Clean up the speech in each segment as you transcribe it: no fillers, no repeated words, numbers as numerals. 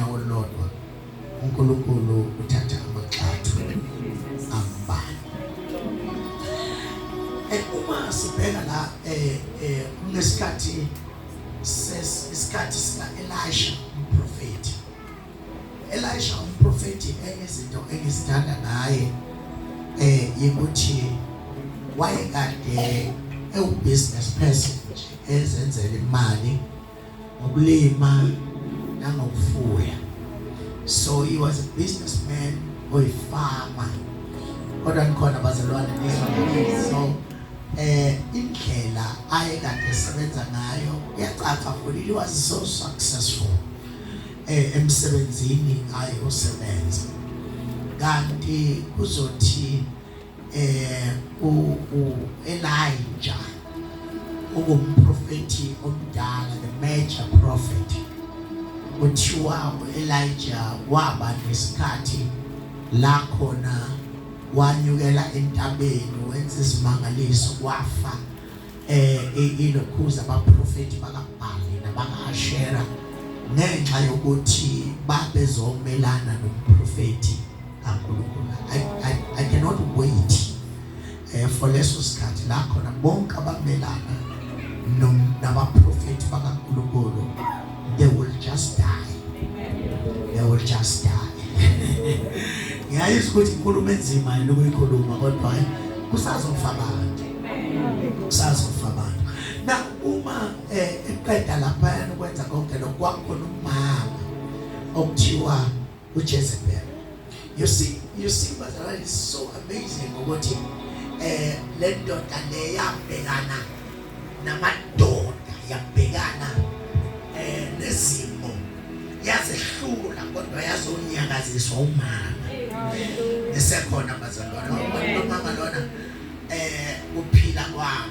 unyawo olulodwa, uNkulunkulu uthatha amagxathu ambalwa. Uma sibheka la kunesikhathi isikhathi sika Elisha umprofeti. Elisha umprofeti, enye izinto engizithanda ngaye yikuthi wayekade ewu business person nje, ezenzela imali ngokulima nangokufuya. So he was a businessman oyi-farmer, kodwa nikhona bazalwane, nizwa? So indlela ayekade esebenza ngayo iyacaca futhi he was so successful emsebenzini ayosebenza. Kanti kuzothi u Elijah, ungumprofeti omdala, the major prophet, kuthiwa uElijah waba nesikhathi la khona wanyukela entabeni, wenza izimangaliso, wafa ilokhuza abaprofeti bakaBhali nabakaAshera ngenxa yokuthi babezomelana nomprofeti kaNkulunkulu. I cannot wait for leso sikhathi la khona bonke abamelana nabaprofeti bakaNkulunkulu, they will just die, they will just die. Ngiyayizwa ukuthi inkulumo enzima yini ukuyikhuluma, kodwa hayi, kusazofa abantu, kusazofa abantu. Na uma eqeda lapha ukwenza konke lokho, kwakukhona umama okuthiwa uJezebel. You see, bazalwane, is so amazing ukuthi le ndoda le yabhekana namadoda, yabhekana nezimo, yazehlula, kodwa yazonyakaziswa umama. Nisekhona bazalwane? Lo mama lona uphila kwabo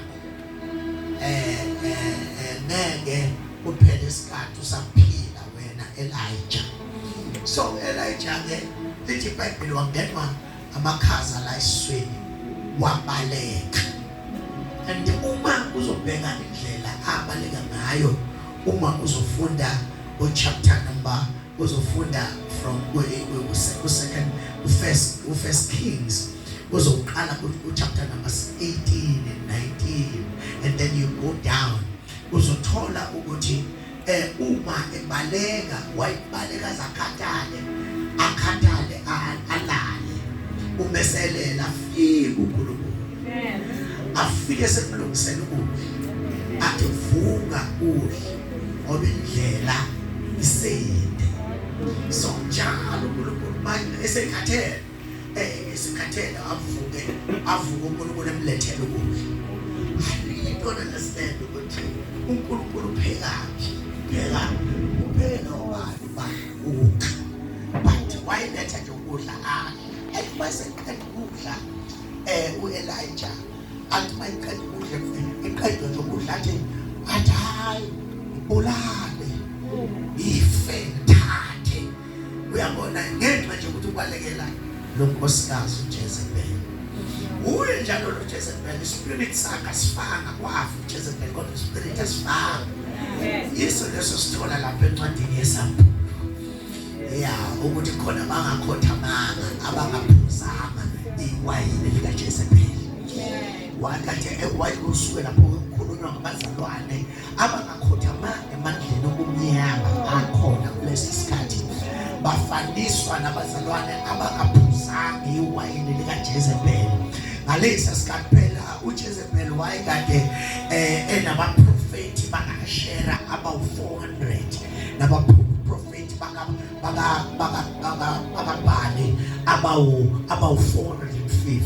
ngeke kuphele isikhathi usaphila wena Elijah. So Elijah ke, lithi iBhayibheli, wangenwa amakhaza la esiswini, wabaleka. And uma uzobheka indlela abaleka ngayo, uma uzofunda u-chapter number, uzofunda from ku-second, ku-First Kings, uzoqala ku-chapter number 18 and 19 and then you go down, uzothola ukuthi uma ebaleka, wayibaleka zakhathale, akhathale, alale. Umeselela afike uNkulunkulu, afike sekulungisela ukudla, athi, "Vuka udle, ngoba indlela iseyinde." So njalo uNkulunkulu manje esekhathele, esikhathele, avuke, avuke, uNkulunkulu emlethele ukudla. I really don't understand ukuthi uNkulunkulu uphekaphi, upheka, upheka nobani ba ukudla, but wayeletha nje ukudla adla. Athi maseqeda ukudla uElijah, athi mayiqeda ukudla, iqedwe nje ukudla, athi, "Hayi, bulale ife, thathe." Uyabona, ngenxa nje ukuthi ubalekela lo nkosikazi uJezebel. Uye njalo lo Jezebel, ispirit sakhe asifanga. Kwafa uJezebel, kodwa ispirit asifanga. Yiso leso sithola lapha encwadini yesambulo ya ukuthi khona bangakhothamanga, abangaphuzanga iwayini likaJezebel. Wakade wayekusuke lapho kukhulunywa ngabazalwane abangakhothamanga emandleni obumnyama akhona kulesi sikhathi, bafaniswa nabazalwane abangaphuzanga iwayini likaJezebel ngalesa sikhathi. Phela uJezebel wayekade enabaprofeti bakaAshera abawu-400 nabaprofeti baka baka baka baka bakaBhali abawu 450,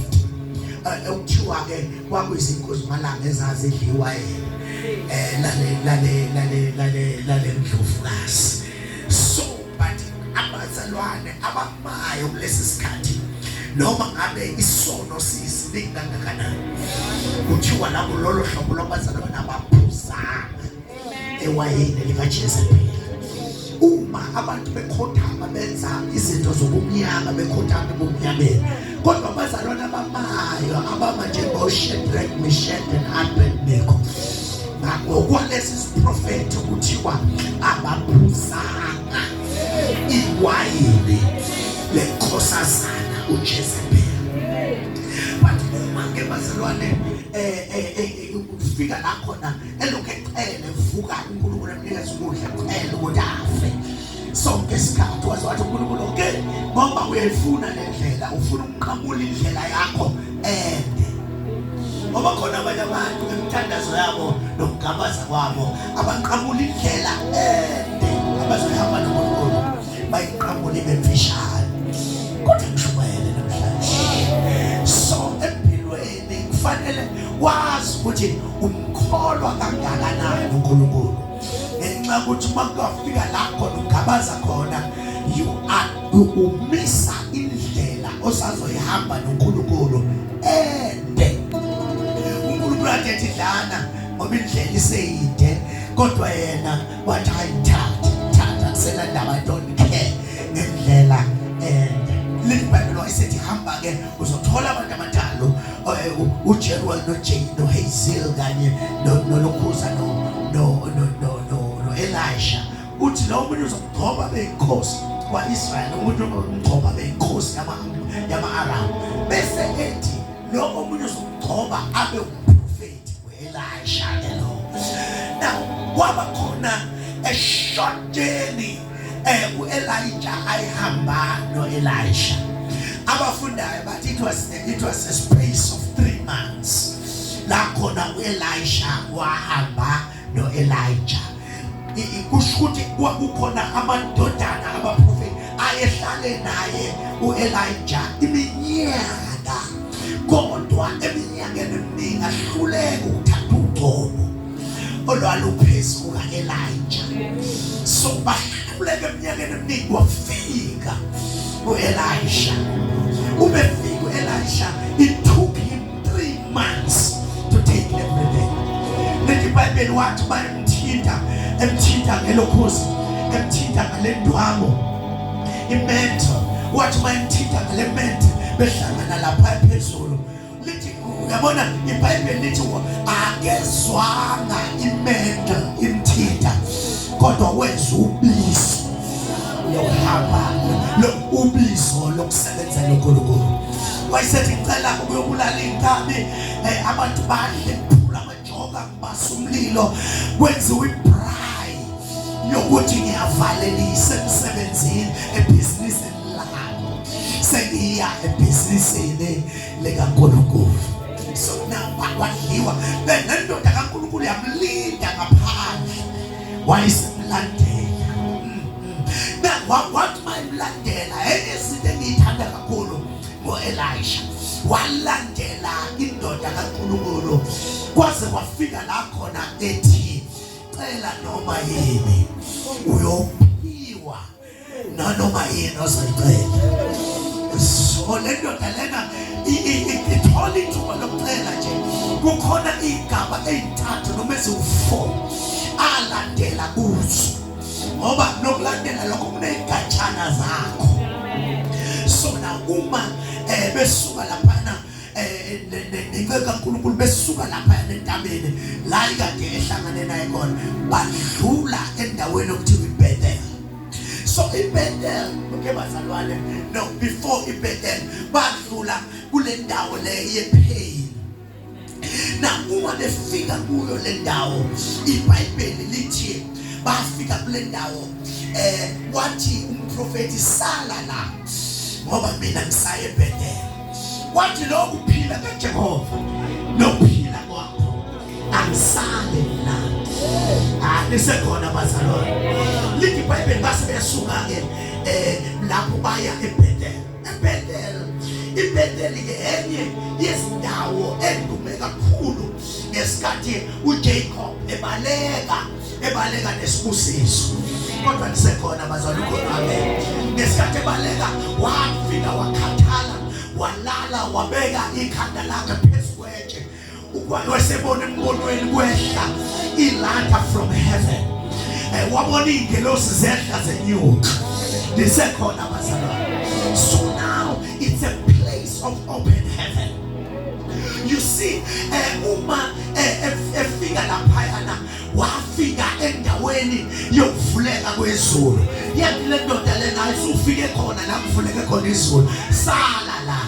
okuthiwa ke kwakuyizinkozimalanga ezazidliwa yena lale ndlovukazi. So but abazalwane abamayo kulesi sikhathi, noma ngabe isono sisiningi kangakanani, kuthiwa labo lolo hlobo lwabazalwane abaphuzanga ewayini likaJezebel. Uma abantu bekhothama, benza izinto zobumnyama, bekhothama ebumnyameni, kodwa abazalwane abamayo, abama njengoShadrach, Meshach and Abednego, ngokwalesi siprofetho kuthiwa abaphuzanga. Wayini lenkosazana uJezebel. But uma ke bazalwane ufika la khona elokhu ecele vuka uNkulunkulu emnikeza ukudla ecele ukuthi afe sonke isikhathi, waze wathi uNkulunkulu okay, ngoba uyayifuna le ndlela, ufuna ukuqamula indlela yakho ende, ngoba khona abanye abantu ngemithandazo yabo nokugabaza kwabo abaqamula indlela ende abazohamba noNkulunkulu, bayiqamula ibe mfishane. Kodwa ngishumayele namhlanje, so empilweni kufanele wazi ukuthi umkholwa kangakanani uNkulunkulu, ngenxa yokuthi uma kuyofika la khona ugabaza khona, you are umisa indlela osazoyihamba noNkulunkulu ende. uNkulunkulu athi ethi dlana ngoba indlela iseyide, kodwa yena wathi hayi, thatha thatha, kusena ndaba, I don't care ngendlela ende. Lithi iBhayibheli wayesethi hamba ke uzothola abantu abathalu, uJeruel noJane noHazel kanye nolokhuza no no no no no no Elisha. Uthi lo muntu uzokugcoba beyinkosi kwaIsrael, umuntu umgcoba beyinkosi yama Aram, bese ethi lo omunye uzokugcoba abe umprofeti, uElisha ke lo. Now kwaba khona a short journey uElijah ayihamba noElisha. Abafundayo bathi it was a space of 3 months la khona uElisha wahamba noElijah. Kusho ukuthi kwakukhona amadodana abaprofeti ayehlale naye uElijah iminyaka, kodwa eminyakeni eminingi ahluleka ukuthatha ugcobo olwaluphezu kuka-Elijah. So bahluleka eminyakeni eminingi, wafika u-Elisha. Ubefika u-Elisha, it took him 3 months to take everything. Lithi iBhayibheli wathi bayemthinta, emthinta ngelokhuzi, emthinta ngale ndwangu, imantle. Wathi bayemthinta ngale mantle, behlangana lapha phezulu, lithi uyabona iBhayibheli lithi akezwanga imantle imthinta, kodwa wenza ubizo lokuhamba, lo ubizo lokusebenzela uNkulunkulu. Wayesethi ngicela ukuyobulala inkabi, abantu badle, kuphula amajoka, kubasa umlilo, kwenziwa ibraai yokuthi ngiyavalelisa emsebenzini, ebhizinisini lami, sengiya ebhizinisini likaNkulunkulu. So now kwadliwa, then nendoda kaNkulunkulu yamlinda ngaphandle, wayesemlandela. Now wathi mayemlandela, enye izinto engiyithanda kakhulu ngo-Elisha, walandela indoda kaNkulunkulu kwaze kwafika la khona ethi cela noma yini uyophiwa, nanoma yini ozoyicela. So le ndoda lena ithola ithuba lokucela nje, kukhona igaba ey'ntathu noma eziwu-4 alandela kuzo, ngoba nokulandela lokho kuney'gatshana zakho. So na uma besuka laphana nenceku kaNkulunkulu, besuka lapha entabeni la ikade ehlangane naye khona, badlula endaweni okuthiwa iBethel. So iBethel, okay bazalwane, no, before iBethel badlula kule ndawo le yepain. Na uma befika kuyo le ndawo, iBhayibheli lithi bafika kule ndawo, wathi umprofeti sala la ngoba mina ngisaye eBethel. Wathi lokhu phila kaJehova nokuphila kwakho, angisale la. Ah, nisekhona bazalwane? Lithi iBhayibheli base besuka ke lapho baya eBethel. eBethel, iBethel ke enye yezindawo edume kakhulu ngesikhathi uJacob ebaleka nesibusiso. Kodwa nisekhona bazalwane? Ukhona? Amen. Ngesikhathi ebaleka wafika wakhathala, walala, wabeka ikhanda lakhe phezu kwetshe, wesebona embonweni kwehla iladder from heaven, wabona iy'ngelosi zehla zenyuka. Nisekhona bazalwane? So now it's a place of open heaven, you see. Uma efika laphayana, wafika endaweni endaweni yokuvuleka kwezulu. Yathi le ndoda lena ayisufike khona la kuvuleke khona izulu, sala la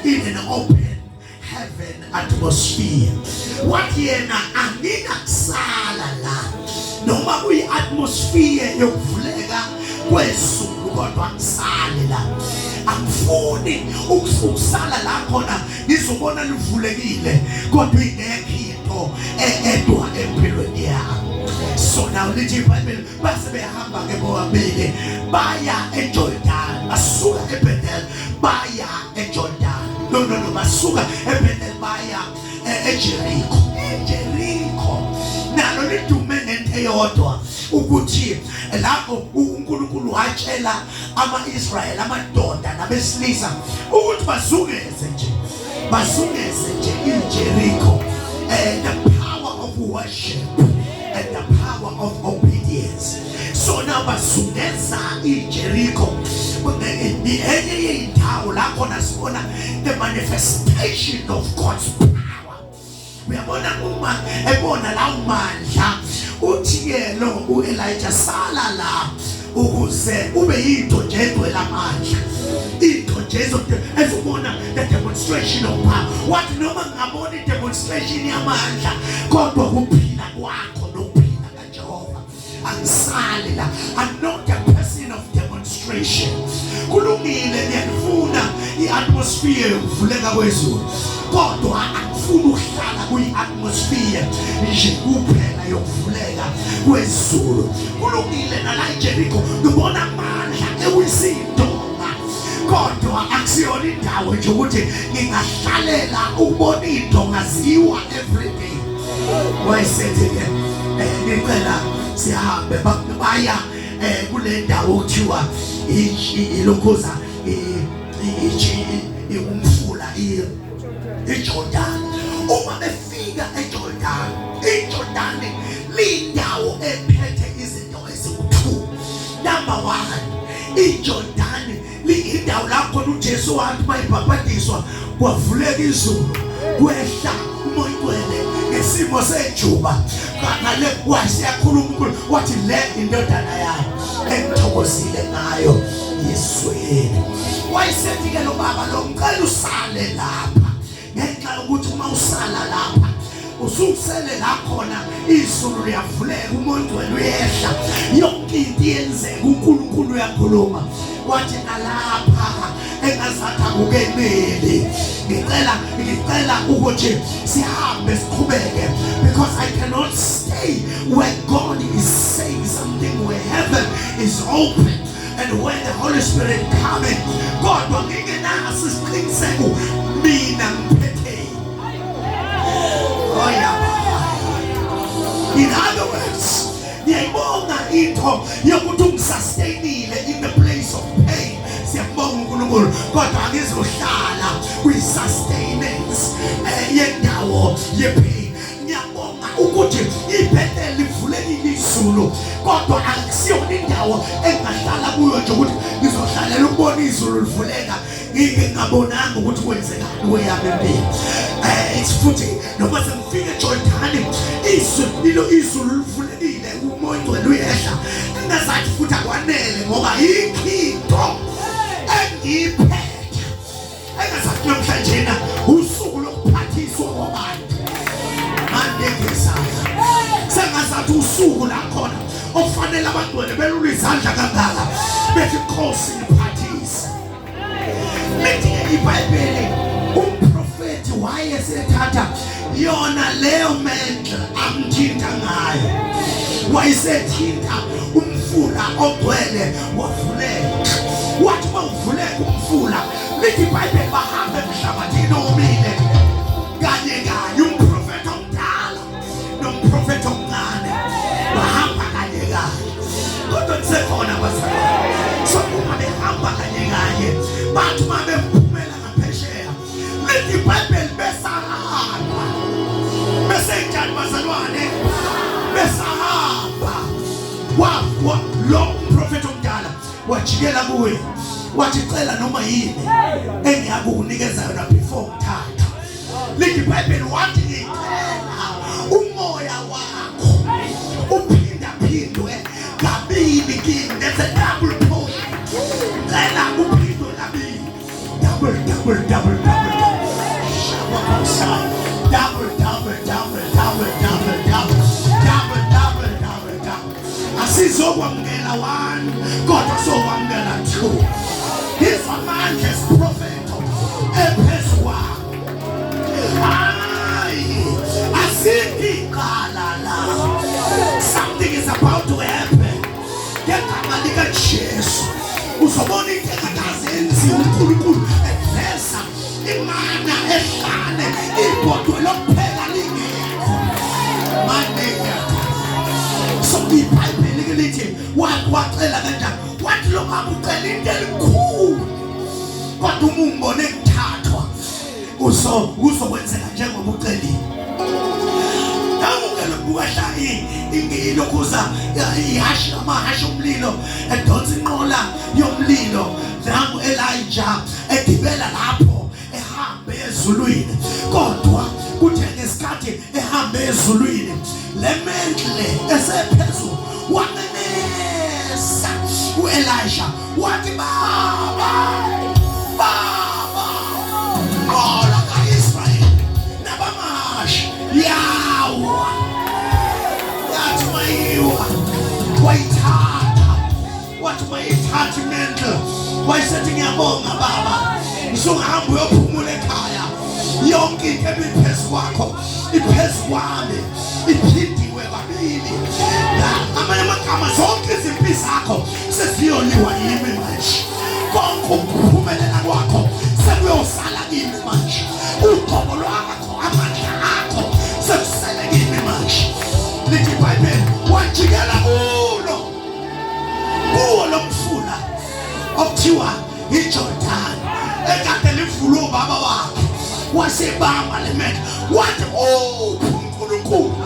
in an open heaven atmosphere. Wathi yena anginakusala la noma kuyi atmosphere yokuvuleka kwezulu, kodwa angisali la, angifuni ukusala la khona ngizobona livulekile kodwa ingekho into edwa empilweni yami. So now lithi iBhayibheli base behamba ke bobabili baya eJordan, basuka eBethel baya eJordan. No no no, basuka eBethel baya eJericho. IJericho nalo lidume ngento eyodwa, ukuthi lapho uNkulunkulu watshela ama-Israyeli, amadoda nabesilisa, ukuthi bazungeze nje, bazungeze nje iJericho. The power of worship and the power of obedience. So now bazungeza iJericho, enye yey'ndawo la khona sibona the manifestation of God's power. Uyabona uma ebona lawo mandla, uthi-ke lo u-Elijah, sala la ukuze ube yinto nje egcwele amandla, into nje ezobona the demonstration of power. Wathi noma ngingabona i-demonstration yamandla, kodwa kuphila kwakho nokuphila kaJehova, angisali la. I'm not a person of demonstration. Kulungile, ngiyafuna i-atmosphere yokuvuleka kwezulu, kodwa angifuni ukuhlala kuyi-atmosphere nje kuphela yokuvuleka kwezulu. Kulungile, nala eJericho ngibona amandla ewizindonga, kodwa akusiyona indawo nje ukuthi ngingahlalela ukubona idonga ziwa every day. Wayesethi-ke ngicela sihambe. Baya kule ndawo okuthiwa ilokhuza umfula iJordan. Uma befika eJordan, iJordan liyindawo ephethe izinto eziwu-2. Number 1, iJordan liyindawo la khona uJesu wathi mayibhabhadiswa kwavuleka izulu, kwehla uMoya oNgcwele ngesimo sejuba ngale, wasiyakhuluma uNkulunkulu wathi le indodana yami engithokozile ngayo yisweni. Wayesethi-ke lo baba lo, ngicela usale lapha, ngenxa yokuthi uma usala lapha ususele la khona izulu liyavuleka, uMoya oNgcwele uyehla, yonke into iyenzeka, uNkulunkulu uyakhuluma. Wathi nalapha engazathi akukeneli, ngicela ukuthi sihambe siqhubeke, because I cannot stay where God is saying something, where heaven is open and when the Holy Spirit coming, kodwa ngingenaso isiqiniseko mina ngiphethe. Oh yeah. In other words, ngiyayibonga into yokuthi ungisustainile in the place of pain, siyabonga uNkulunkulu, kodwa angizohlala kwi-sustenance yendawo ye-pain. Ngiyabonga ukuthi iBethel livulekile izulu, kodwa akusiyona indawo engingahlala kuyo nje ukuthi ngizohlalela ukubona izulu livuleka ngike ngabonanga ukuthi kwenzekani kweyami impilo. It's futhi noma sengifike eJordani, izulu lilo, izulu livulekile, uMoya oNgcwele uyehla, engazathi futhi akwanele ngoba yikho into engiyiphethe. Engazathi namhlanje na usuku lokuphathiswa kwabantu mandengezaya, sengazathi usuku la khona okufanele abantwana belula izandla kangaka bethi Nkosi ngiphathise. Lithi iBhayibheli umprofeti wayesethatha yona leyo mantle amthinta ngayo, wayesethinta umfula ogcwele, wavuleka. Wathi uma uvuleka umfula, lithi iBhayibheli bahamba emhlabathini owomile kanye kanye, umprofeti omdala nomprofeti omncane bahamba kanye kanye. Kodwa kusekhona bazalwane, so uma behamba kanye kanye, bathi uma bephumela ngaphesheya, lithi iBhayibheli besahamba, besenjani bazalwane, besahamba, wa lo umprofeti omdala wajikela kuye wathi cela noma yini engiyakukunikeza yona before ngithatha. Lithi iBhayibheli wathi ngicela umoya wakho uphinda phindwe. Double, double, double, double. Shabakosa. Double, double, double, double, double, double, double, double, double, double. Asizokwamukela one, kodwa sokwamukela two. Izwa amandla esiprofetho ephezu kwakho. Hayi, asikho iqala la. Something is about to happen. Ngegama likaJesu uzobona into engakaze yenziwe uNkulunkulu eveza imana ehlane ibhodwe lokuphela lingekho. Maneka. So iBhayibheli ke lithi wacela kanjani? Wathi lo baba ucela into elikhulu. Kodwa uma ungibone ngithathwa uso kuzokwenzeka njengoba ucelile. Nangu-ke lokhu kwehla ilokhuza ihashi amahhashi omlilo edonsa inqola yomlilo nangu Elijah egibela lapho ehambe ezulwini kodwa kuthe ngesikhathi ehambe ezulwini le mantle esephezulu wamemeza uElisha wathi baba baba nqola kaIsrayeli nabamashi yawa yathi mayiwa wayithatha wathi mayithatha imantle wayesethi ngiyabonga baba usungahamba uyophumula ekhaya yonke into ebiphezu kwakho iphezu kwami iphindiwe kabili amanye amagama zonke izimpi zakho seziyoliwa yimi manje konke ukuphumelela kwakho sekuyosala kimi manje ugcobo lwakho amandla akho sekusele kimi manje lithi ibhayibheli wajikela kulo kuwo lo mfula okuthiwa iJordan ekade livulwe ubaba wakhe wasebamba le mehlo wathi uphi uNkulunkulu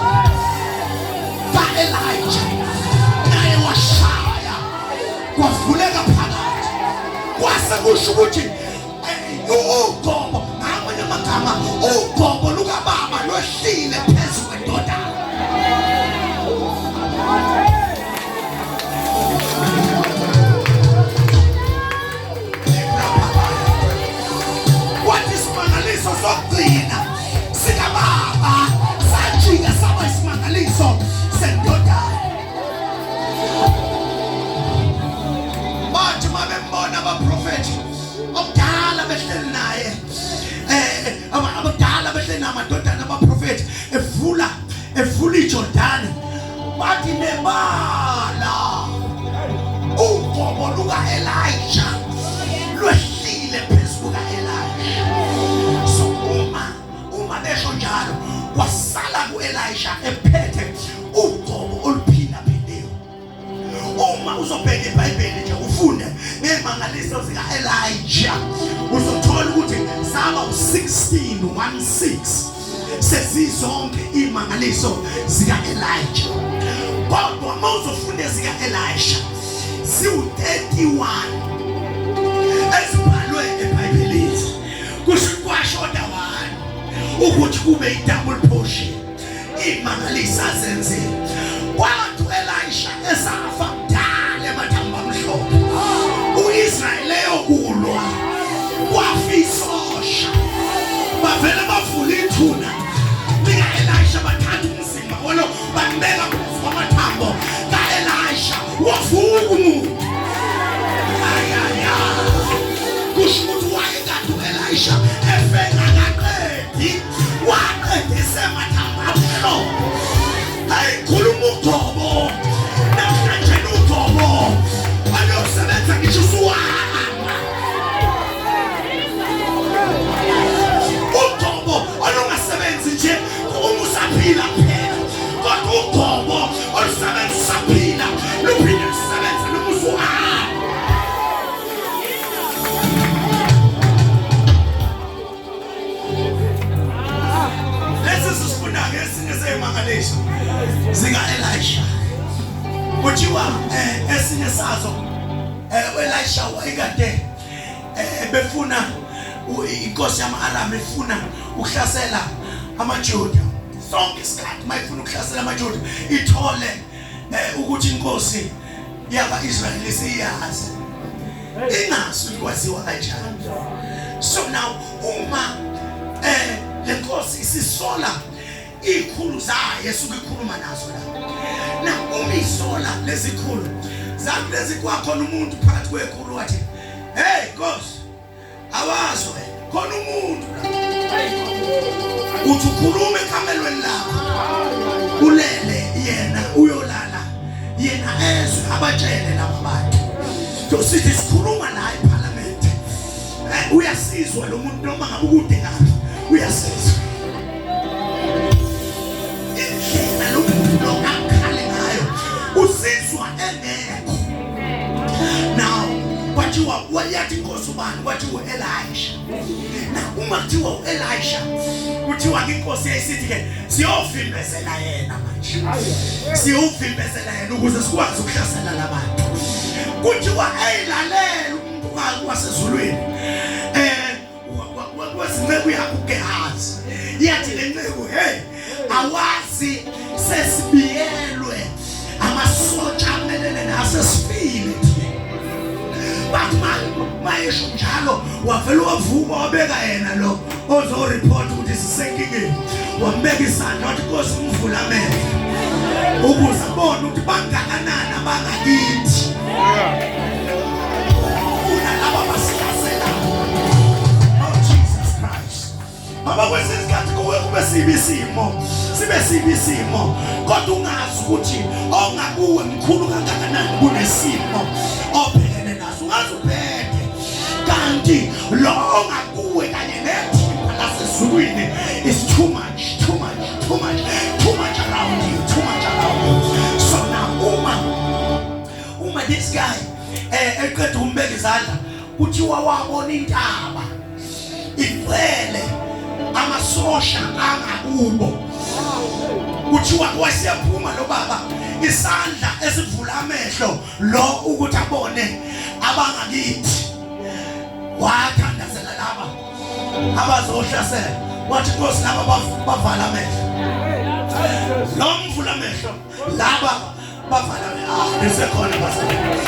ka-Elijah naye washaya kwavuleka phakathi kwase kusho ukuthi ugcobo ngamanye amagama ugcobo lukababa lwehlile phezu kwendodana wathi isimangaliso sokugcina sikababa sajika saba isimangaliso sendodana bathi uma bembona abaprofethi omdala behleli naye eh abadala behleli namadodana abaprofethi evula evula iJordani bathi nebala ugobo luka Elijah lwehlile phezu kuka Elijah so uma uma besho njalo kwasala kuElisha ephethe ugobo oluphila phindiwe Uma uzobheka iBhayibheli nje ufunde ngezimangaliso zika-Elijah uzothola ukuthi zaba u-16 16 sezizonke imangaliso zika-Elijah. Kodwa uma uzofunda ezika-Elisha ziwu-31 ezibhalwe eBhayibhelini kusho kwashoda one ukuthi kube i-double portion. Imangalisa azenzile. Kwathi uElisha esafa kudala emathambo amhlophe. UIsrayeli eyokulwa kwafa isosha. Bavele bavula ithuna lika-Elisha bathatha umzimba walo bambeka phezu kwamathambo ka-Elisha wavuka umuntu. Ayaya. Kusho ukuthi wayekade u-Elisha efe engakaqedi waqedise mathambo amhlophe ayikhuluma ugcobo namhlanje ugcobo alosebenza ngisho usuhamba ugcobo olungasebenzi nje uma usaphila kuphela kodwa ugcobo olusebenza usaphila luphinde lusebenze noma usuhamba. Lesi sisifunda ngesinye seyimangaliso zika Elisha. Kuthiwa eh, esinye sazo eh, uElisha wayekade eh, befuna inkosi yama-Aram ifuna ukuhlasela amaJuda. Sonke isikhathi mayifuna ukuhlasela amaJuda ithole ukuthi inkosi yakwa-Israyeli isiyazi. Ingazi ukuthi kwaziwa kanjani. So now uma lenkosi isisola izikhulu zayo esuke ikhuluma nazo la. Na uma isola lezikhulu zathi lezi kwakhona umuntu phakathi kwekhulu wathi, "Hey Nkosi, awazi wena khona umuntu la uthi ukhuluma ekamelweni lakho ulele yena uyolala yena ezwe abatshele laba bantu so sithi sikhuluma la eParliament uyasizwa lo muntu noma ngabe ukude kabi uyasizwa indlela lo muntu lo akhale ngayo usizwa engekho now kwathiwa wayathi inkosi ubani kwathiwa uElisha na uma kuthiwa uElisha kuthiwa inkosi yayisithi ke siyovimbezela yena manje siyovimbezela yena ukuze sikwazi ukuhlasela labantu kuthiwa eyilalela umuntu wasezulwini kwezinceku yakho uGehazi yathi le nceku hey awazi sesibiyelwe amasotsha amelene nasesifile bathi mayesho njalo wavele wavuka wabeka yena lo ozoreport ukuthi sisenkingeni wambeka isandla wathi Nkosi mvula amehlo ukuze abone ukuthi bangakanani abangakithi kunalaba basihlaselayo. Oh Jesus Christ. Baba kwesinye isikhathi kuwe kube sibi isimo, sibe sibi isimo, kodwa ungazi ukuthi ongakuwe mkhulu kangakanani kunesimo obhekene naso. Ungaze ubheke kanti lo ongakuwe kanye nethimba lasezulwini is too much, too much, too much, too much around you, too much around you. So now uma this guy eqeda ukumbeka izandla kuthiwa wabona intaba igcwele amasosha angakubo kuthiwa wasephuma lo baba isandla esivula amehlo lo ukuthi abone abangakithi wathandazela laba abazohlasela wathi Nkosi laba bavala amehlo lo mvula amehlo laba bavala ah nisekhona bazalwane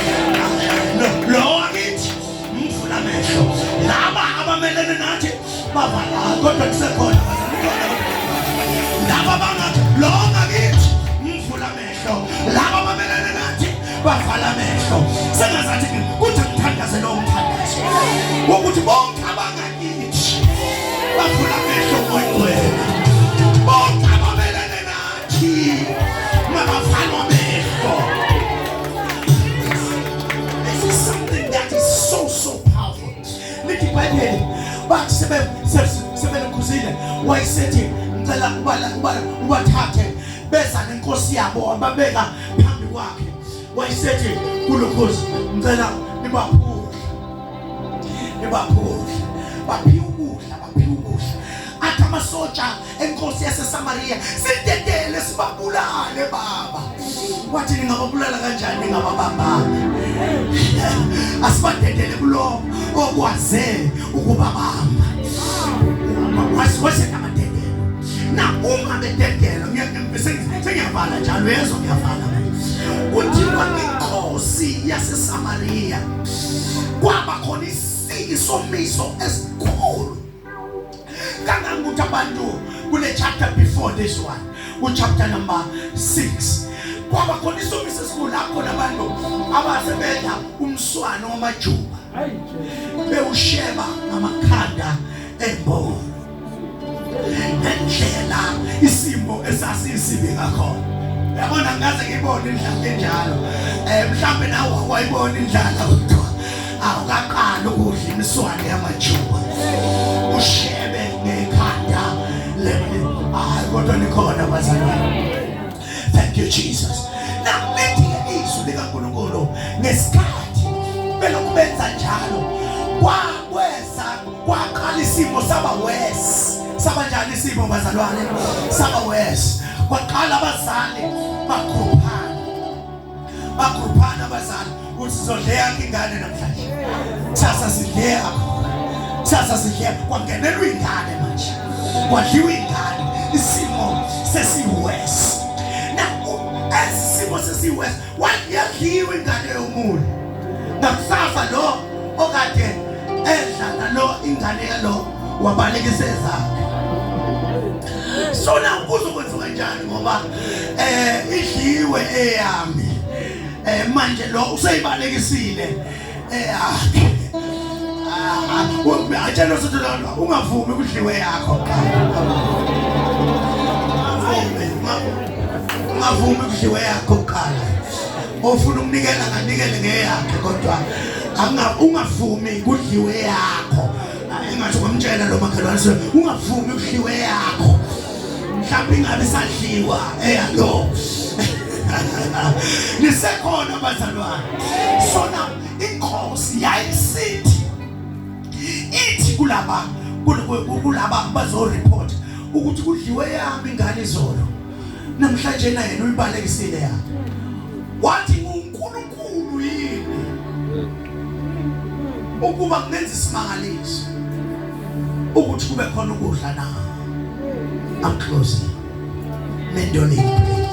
lo wakithi mvula amehlo laba abamelene nathi bavala kodwa kusekhona bazalwane laba bangathi lo ngakithi mvula amehlo laba abamelene nathi bavala amehlo sengazathi kuthi ngithandaze lo mthandazo wokuthi bonke abangakithi bavula amehlo ngoyingcwele bonke abamelene nathi mabavalwa amehlo. This is something that is so so powerful. Lithi iBhayibheli bathi sebelukhuzile wayesethi ngicela ubathathe beza nenkosi yabo ababeka phambi kwakhe wayesethi kulukhuzi ngicela nibaphudle nibaphudle baphiwe ukudla baphiwe ukudla athi amasotsha enkosi yaseSamariya sidedele sibabulale baba wathi ningababulala kanjani ningababambanga asibadedele kulo okwaze ukubabamba wase amadedelo na uma bededela sengiyavala njalo uyezwa ngiyavala kuthiwa inkosi yaseSamariya kwaba khona isomiso esikhulu kangangokuthi abantu kule chapter before this one ku-chapter number 6 kwaba khona isomiso esikhulu lapho khona abantu abasebedla umswano wamajuba bewusheba ngamakhanda embolo ngendlela isimo esasisibi ngakhona yabona ngaze ngibone indlala enjalo mhlambe nawe wayibona indlala kodwa awukaqali ukudla imiswane yamajuba ushebe ngekhanda le hayi kodwa nikhona bazalwane. Thank you Jesus. Now lithi izwi likaNkulunkulu ngesikhathi belokhu benza njalo kwakweza kwaqala isimo saba worse. Saba njani isimo bazalwane? Saba worse. Kwaqala abazali bakhuphana bakhuphana abazali ukuthi sizodle yakho ingane namhlanje kusasa sidle yakho kusasa sidle kwangenelwa ingane manje kwadliwa ingane isimo sesiwes na esimo sesiwes wadliwa ingane yomuntu ngakusasa lo Wabalekisa ezakhe. So now kuzokwenziwa kanjani ngoba idliwe eyami. Manje lo useyibalekisile eyakhe. Atshela usithi lona ungavumi kudliwe yakho. Ungavumi kudliwe yakho kuqala. Ofuna ukunikela nganikele ngeyakhe kodwa ungavumi kudliwe yakho. Engathi ungamtshela lo makhelwane ungavumi kudliwe yakho. Mhlawumbe ingabe isadliwa eyalo. Nisekhona bazalwane. Sona inkosi yayisithi ithi kulaba kulaba bazo report ukuthi kudliwe yami ingane izolo. Namhlanje na yena uyibalekisile yakhe. Wathi nguNkulunkulu yini ukuba kungenza isimangaliso ukuthi kube khona ukudla na? I'm closing. Mendoni please.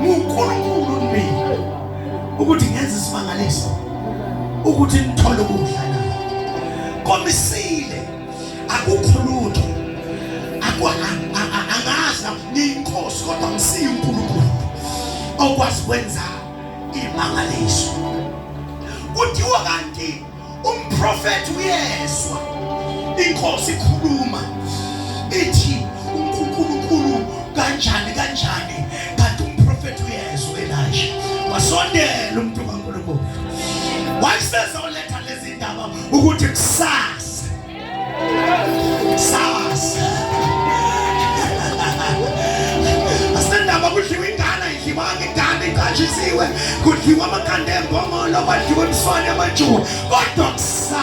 NguNkulunkulu mina ukuthi ngenze isimangaliso ukuthi nithole ukudla na? Komisile akukho lutho angazi ngiyinkosi kodwa ngisiyo uNkulunkulu okwazi kwenza imangaliso. Kuthiwa kanti umprofethi uyezwa inkosi ikhuluma ithi uNkulunkulu kanjani kanjani, kanti umprofethi uyezwa. Elisha wasondela umuntu kaNkulunkulu wayesezoletha lezi ndaba ukuthi kusasa kusasa asendaba kudliwa ingane ayidliwanga ingane iqanjisiwe kudliwa amakhanda embongolo kwadliwa imiswane yamajuba kodwa kusasa.